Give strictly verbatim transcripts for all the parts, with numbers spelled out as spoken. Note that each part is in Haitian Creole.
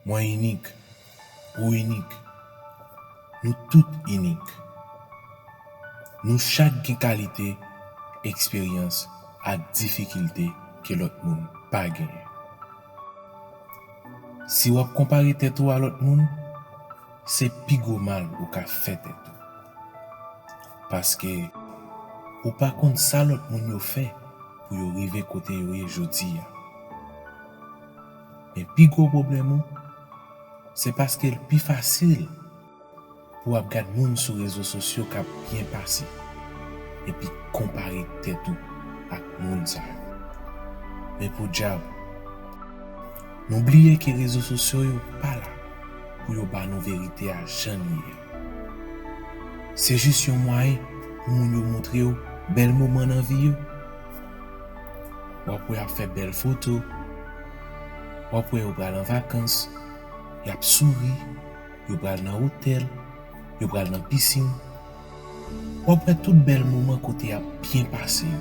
Mwen inik, ou inik, nou tout inik. Nou chak gen kalite, eksperyans ak difikilte ke lòt moun pa genyen. Si w ap konpare tèt ou a lòt moun, se pi gwo mal ou ka fè tèt ou. Paske ou pa konn sa lòt moun yo fè pou yo rive kote yo ye jodi a. Men pi gwo pwoblèm ou, se paske l pi fasil pou w ap gad moun sou rezo sosyo k ap byen pase, epi konpare tèt ou ak moun sa yo. Men podyab, nou bliye ke rezo sosyo yo pa la pou yo ba nou verite a jan l ye a. Se jis yon mwayen pou moun yo montre w bèl moman nan vi yo. W ap wè y ap fè bèl foto, w ap wè yo pral an vakans, y ap souri, yo pral nan otèl, yo pral nan pisin. W ap wè tout bèl moman kote y ap byen pase yo.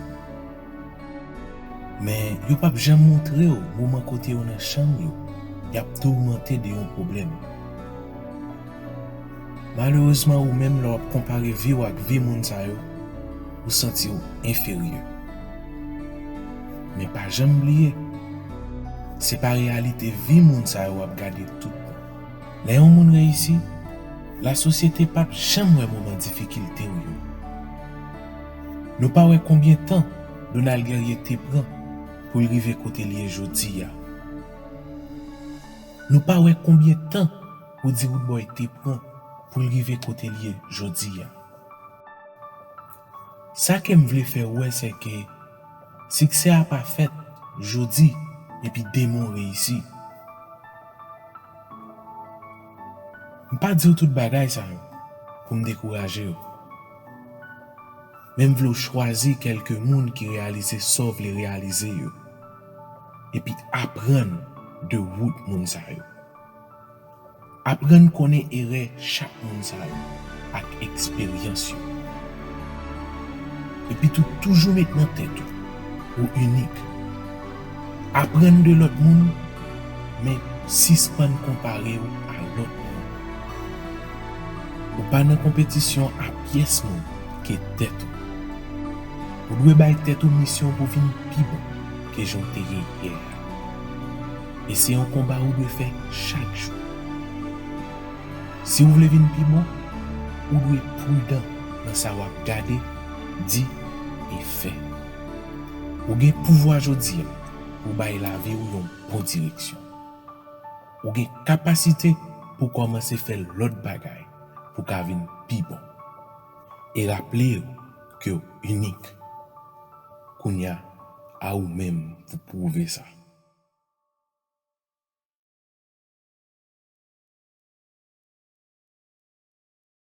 Men, yo p ap janm montre w moman kote yo nan chanm yo, y ap toumante de yon pwoblèm. Malerezman, ou menm, lè w ap konpare vi w ak vi moun sa yo, ou santi w enferyè. Men pa janm bliye, se pa reyalite vi moun sa yo w ap gade tout tan. Lè yon moun reyisi, lasosyete p ap janm wè moman difikilte w yo. Nou pa wè konbyen tan Donald Guerrier te pran pou l rive kote l ye jodi a. Nou pa wè konbyen tan Rudy Roodboy te pran pou l rive kote l ye jodi a. Sa ke m vle fè w wè, se ke siksè a pa fèt jodi epi demen w reyisi. M pa di w tout bagay sa yo pou m dekouraje w. Men m vle w chwazi kèlke moun ki reyalize sa w vle reyalize yo, epi aprann de wout moun sa yo. Aprann konnen erè chak moun sa yo ak eksperyans yo. Epi tou, toujou met nan tèt ou, ou inik. Aprann de lòt moun, men sispann konpare w a lòt moun. Ou pa nan konpetisyon a pyès moun ke tèt ou. Ou dwe bay tèt ou misyon pou vin pi bon ke jan w te ye yè a. E se yon konba ou dwe fè chak jou. Si w vle vin pi bon, ou dwe pridan nan sa w ap gade, di e fè. Ou gen pouvwa jodi a pou w bay lavi w yon bon direksyon. Ou gen kapasite pou w kòmanse fè lòt bagay pou w ka vin pi bon. E raple w ke w inik. Kounye a, a ou menm pou pwouve sa.